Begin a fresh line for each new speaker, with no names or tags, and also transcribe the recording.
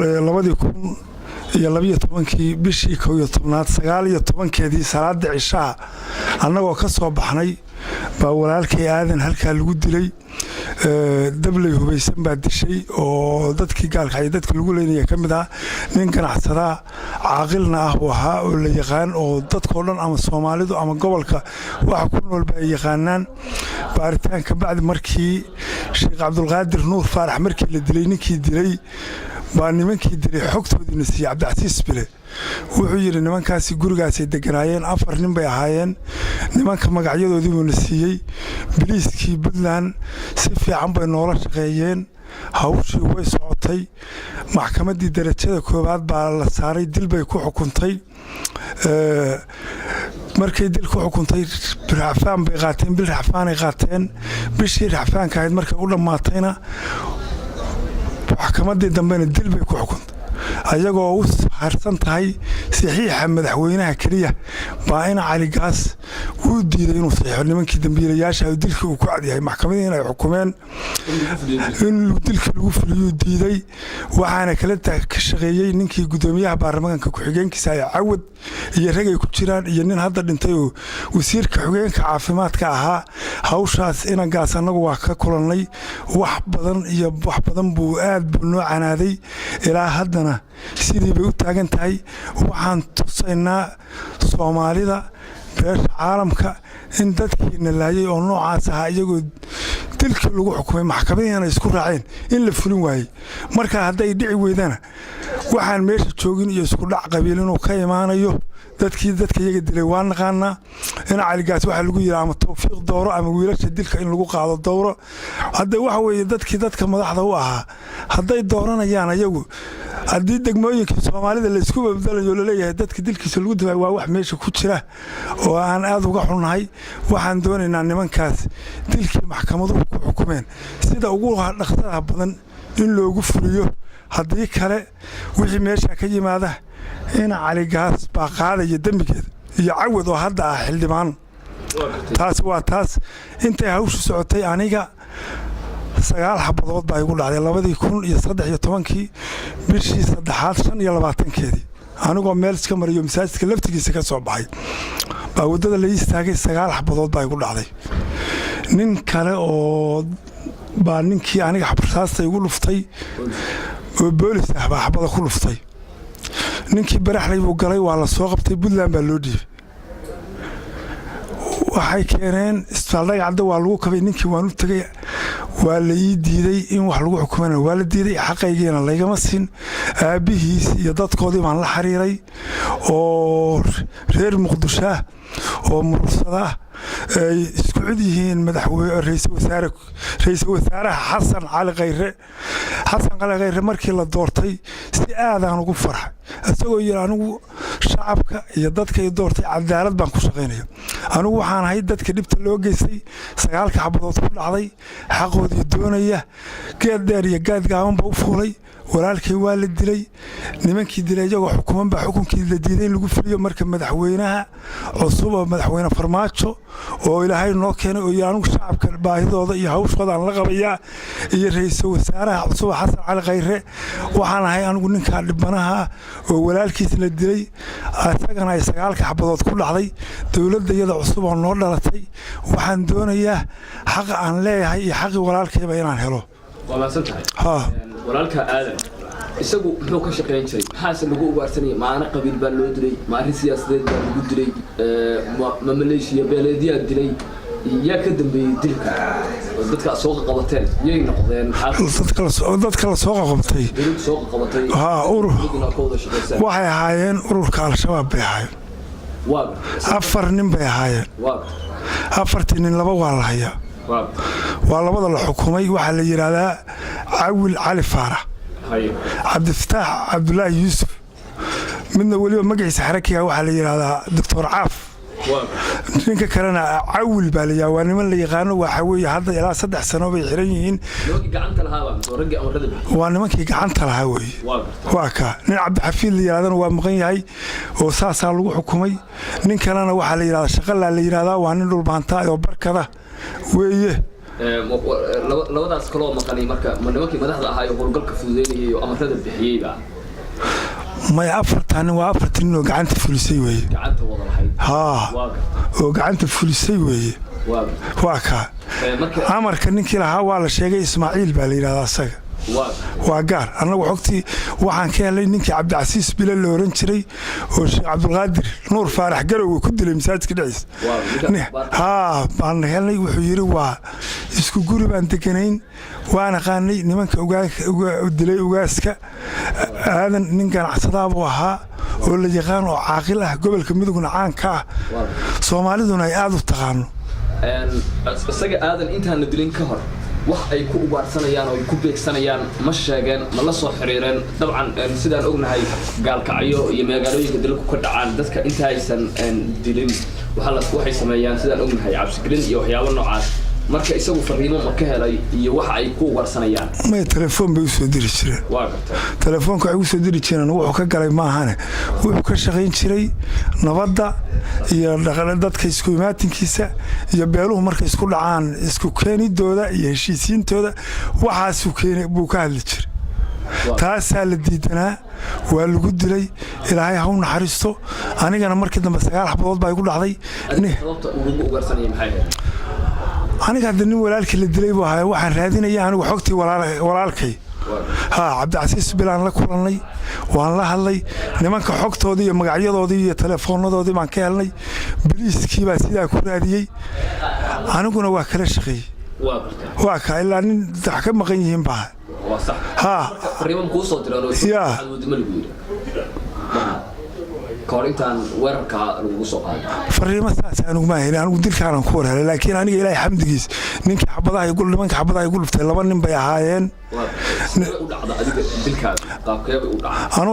2012-kii bishii 11aad 19-keedii, salaada cishaha annagoo ka soo baxnay baa walaalkay Aadan halkaa lagu dilay. Dabley hubaysan baa dishay oo dadkii Gaalkacyo dadka lagu leynaya ka mid ah. Nin ganacsadaa, caaqilna ah buu ahaa oo la yaqaan, oo dadkao dhan ama Soomaalidu ama gobolka waxa ku noolba ay yaqaanaan. Baaritaan ka bacdi, markii Sheekh Cabdulqaadir Nuur Faarax markii la dilay, ninkii dilay baa nimankii dilay xogtoodiina siiyey. Cabdicasiis Bile wuxuu yidhi nimankaasi gurigaasay deganaayeen, afar nin bay ahaayeen. Nimanka magacyadoodii buuna siiyey. Biliiskii Puntland si fiican bay noola shaqeeyeen. Hawshii way socotay. Maxkamaddii darajada koowaad baa la saaray, dil bay ku xukuntay. Markay dil ku xukuntay, racfaan bay qaateen, bil racfaanay qaateen. Bishii racfaanka ahayd markay u dhammaatayna, maxkamaddii dambena dil bay ku xukuntay, ayagoo u harsan tahay saxiixa madaxweynaha keliya. Baa ina Cali Gaas wuu diiday inuu saxiixo. Nimankii dambiilayaasha dilkii uu ku cadyahay, maxkamadii inay xukumeen in dilkii lagu fuliyuu diiday. Waxaana kala ka shaqeeyey ninkii guddoomiyaha baarlamaanka ku-xigeenkiisa ay Cawad iyo ragay ku jiraan iyo nin hadda dhintay oo wasiirka xogeenka caafimaadka ahaa. Hawshaas inangaas annagu waa ka kulannay. Wax badan iyo wax badan buu aad buu noo canaaday. Ilaa haddana sidii bay u taagan tahay. Waxaan tusaynaa Soomaalida, beesha caalamka, in dadkiina laayay oo noocaas ahaa, iyagoo dilkii lagu xukumay, maxkamadiina isku raaceen in la fulin waayey. Marka hadday dhici weydana, waxaan meesha joogin iyo isku dhac qabiil inuu ka imaanayo. Dadkii dadka iyaga dilay waa naqaanaa. In Caligaas waxaa lagu yidhi ama tawfiiq dooro ama wiilasha dilka in lagu qaado dowro. Hadda waxa weeye, dadkii dadka madaxda u ahaa hadday dooranayaan ayagu, haddii degmooyinkii Soomaalida laysku babdalayo, laleeyahay dadka dilkiisa lagu difaac, waa wax meesha ku jira oo aan aad uga xunnahay. Waxaan doonaynaa nimankaas dilkii maxkamaduhu ku xukumeen sida ugu dhaqsadaha badan in loogu fuliyo. Haddii kale, wixii meesha ka yimaada ina Caligaas baa qaadaya dembigeeda iyo Cawad oo hadda ah xildhibaan. Taas waa taas. Intay hawshu socotay, aniga 9 xabadood baa igu dhacday. 2013-kii bishii saddexaad 25-keedii, anigoo meel iska mariyo, masaajidka laftigiisa ka soo baxay, baa waddada la istaagay. 9 xabadood baa igu dhacday. Nin kale oo baa ninkii aniga xabarsaasta igu dhuftay oo boolis ah baa xabada ku dhuftay. Ninkii Baraxlay buu galay, waa la soo qabtay, Puntland baa loo dhiibay. Waxay keeneen isbitaal Dhagacadda, waa lagu kabay. Ninkii waan u tegey, waa la ii diiday in wax lagu xukumana, waa la diiday, xaqaygiina laygama siin. Aabbihiis iyo dadkoodii baan la xiriiray oo reer Muqdishoah oo Murursadaa, ay isku cid yihiin ra-iisul wasaaraha Xasan Cali Khayre. Xasan Cali Khayre markii la doortay si aadaan ugu farxay, isagoo yidhi: "Anigu shacabka iyo dadka i doortay cadaalad baan ku shaqaynaya. Anigu waxaan ahay dadka dhibta loo geystay, 9-ka xabadood ku dhacday, xaqoodii doonaya, geed dheer iyo geed gaaban ba u fuulay. Walaalkay waa la dilay, nimankii dilay iyagoo xukuman baa xukunkii la diiday in lagu fuliyo." Marka madaxweynaha cusub oo madaxweyne Farmaajo oo Ilaahay noo keenay, oo anigu shacabka baahidooda iyo hawshooda aan la qabayaa, iyo ra-iisul wasaaraha cusub Xasan Cali Khayre, waxaan ahay anigu ninkaa dhibanaha oo walaalkiis la dilay, isagana ay 9-ka xabadood ku dhacday. Dowladda iyada cusub oo noo dhalatay waxaan doonayaa xaqa aan leeyahay iyo xaqii walaalkayba inaan helo.
Waa mahadsan tahay. Walaalka Aadan isagu muxuu ka shaqayn jiray? Maxaase lagu ugaarsanayay? Maana qabiil baa loo dilay? Ma arrin siyaasadeed baa lagu dilay? Ma maleeshiya beeleedyaa dilay? Yaa ka dambeeyey dilka? Dadka soo qaqabateen yay noqdeen?
Dadka la soo qaqabtay
Dowladdu soo qaqabatay ka wada shaqaysaan.
Waxay ahaayeen ururka Al-Shabaab bay ahaayeen. Afar nin bay ahaayeen. Afartii nin laba waa la hayaa, waa labada la xukumay. Waxaa la yidhaahdaa Cawil Cali Faarax, Cabdifataax Cabdulaahi Yuusuf, midna weliba magaciisa xarakiga waxaa la yidhaahdaa Doctor Caaf, ninka kalena Cawil baa la yidhahdaa. Waa niman la yaqaano. Waxa weeye hadda ilaa 3 sano bay xiran yihiin. Waa nimankii gacanta lahaa weeye. Waa kaa nin Cabdixafiid la yidhahdana waa maqan yahay oo saasaa lagu xukumay. Nin kalena waxaa la yidhahdaa Shaqalaa la yidhahdaa, waa nin Dhulbaantaa oo Barkada weeye.
Labadaas kaloo maqanay marka, ma nimankii madaxda ahaa ee howlgalka fududeynayay oo amarada bixiyeyba?
Maya, 4-taa nin waa 4-ta nin oo gacanta fulisay weeye.
Gacanta wada lahayd.
Haa.
Waa garta.
Oo gacanta fulisay weeye.
Waa garta.
Waa kaa.
Marka
Amarka ninkii lahaa waa la sheegay, Ismaaciil baa la yidhahdaa asaga.
Waa
Waa gaar. Annagu xogtii waxaan ka helay ninkii Cabdicasiis Bile la oran jiray oo Sheekh Cabdulqaadir Nuur Faarax Garowga ku dilay masaajidka dhexdiisa. Haa, baan helnay. Wuxuu yidhi waa isku guri baan deganayn, waan aqaanay nimanka dilay ugaaska. Aadan nin ganacsadaa buu ahaa oo la yaqaan oo caaqil ah, gobolka Mudugna caan ka ah, Soomaaliduna ay aada u taqaano.
Isaga Aadan intaan la dilin ka hor wax ay ku ugaarsanayaan oo ay ku beegsanayaan ma sheegeen? Ma la soo xiriireen? Dabcan, sidaan ognahay, Gaalkacyo iyo magaalooyinka dilalku ka dhacaan, dadka intaaysan dilin waxay sameeyaan, sidaan ognahay, cabsigelin iyo waxyaabo noocaas. Marka isagu fariimo ma ka helay iyo waxa ay ku ugaarsanayaan?
May, telefoon bay usoo diri jireen.
Waa gartay.
Telefoonka waxay usoo diri jireen wuxuu ka galay maahane, wuxuu ka shaqayn jiray nabadda iyo dadka isku imaatinkiisa iyo beeluhu markay isku dhacaan isku keenidooda iyo heshiisiintooda. Waxaasuu keeni buu ka hadli jiray. Taasaa la diidanaa, waa lagu dilay. Ilaahay ha u naxariisto. Anigana markii dambe 9 xabadood baa igu dhacday.
Sababta uu ugu ugaarsanayay maxay ahayd?
Aniga hadda nin walaalkii la dilay buu ahaa. Waxaan raadinaya anigu xogtii walaalkay. Haa, Cabdicasiis Bilaan la kulannay, waan la hadlay. Nimanka xogtoodii iyo magacyadoodii iyo teleefoonadoodii baan ka helnay. Biliiskii baa sidaa ku raadiyey, aniguna waa kala shaqeeyey.
Waa gartay.
Waa kaa, ilaa nin wax ka maqan yihiin baa.
Waa sax.
Haa.
Fariimo ma kuu soo direen oo
Yeah.
cadwadimo lagu yidhi ka hor intaan weerarka lagugu soo qaaday?
Fariimo saas anigu ma helin. Anigu dilkaanan ku war helay, laakiin aniga Ilaahay xamdigiis ninkii xabadaha igu nimanka xabadaha igu dhuftay laba nin bay ahaayeen.
Waa gartay. Sidee u dhacda adiga dilkaaga? Qaabkee bay u dhacda?
Anu